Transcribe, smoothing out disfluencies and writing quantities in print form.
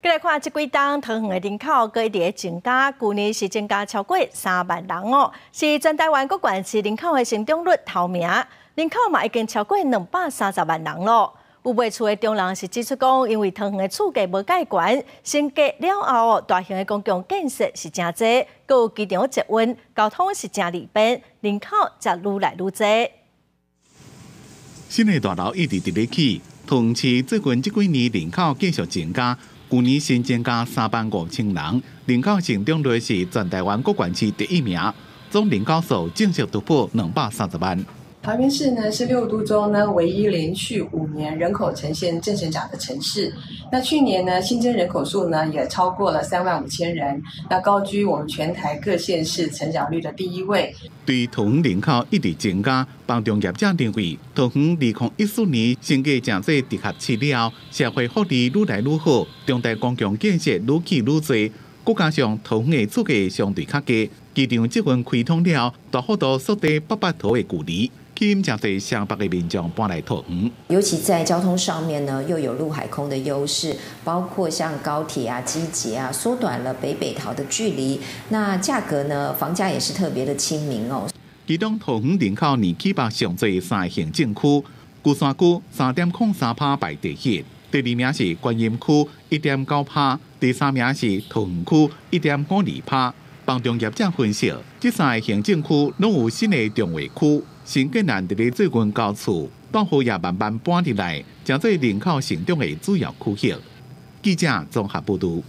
過來看這幾冬桃園的人口閣一直咧增加，舊年是增加超過3萬人哦，是全台灣各縣市人口的成長率頭名，人口嘛已經超過230萬人咯。有賣厝的中人是指出講，因為桃園的厝價無蓋懸，成家了後大型的公共建設是誠濟，閣有機場捷運，交通是誠利便，人口才愈來愈濟。新的大樓一直佇咧起，桃園市最近這幾年人口繼續增加。舊年新增加3萬5千人，人口成長率是全台灣各縣市第一名，總人口數正式突破230萬。桃園市呢是六都中呢唯一連續5年人口呈現正成長的城市。那去年呢新增人口數呢也超過了3萬5千人，那高居我們全台各縣市成長率的第一位。對桃園人口一直增加，房仲業者認為，桃園2014年升格成做直轄市了後，社會福利愈來愈好，重大公共建設愈起愈濟，閣加上桃園的厝價相對較低，機場捷運開通了，大幅度縮短北北桃的距離，吸引誠濟雙北的民眾搬來桃園。尤其在交通上面呢，又有陸海空的優勢，包括像高鐵啊、機捷啊，縮短了北北桃的距離。那價格呢，房價也是特別的親民哦。其中桃園人口年起北上濟三個行政區，龜山區3.03%排第一，第二名是觀音區1.9%，第三名是桃園區1.52%。房仲業者分析，這三個行政區攏有新的重劃區，新建案佇咧最近交厝，大戶也慢慢搬入來，成做人口成長的主要區域。記者綜合報導。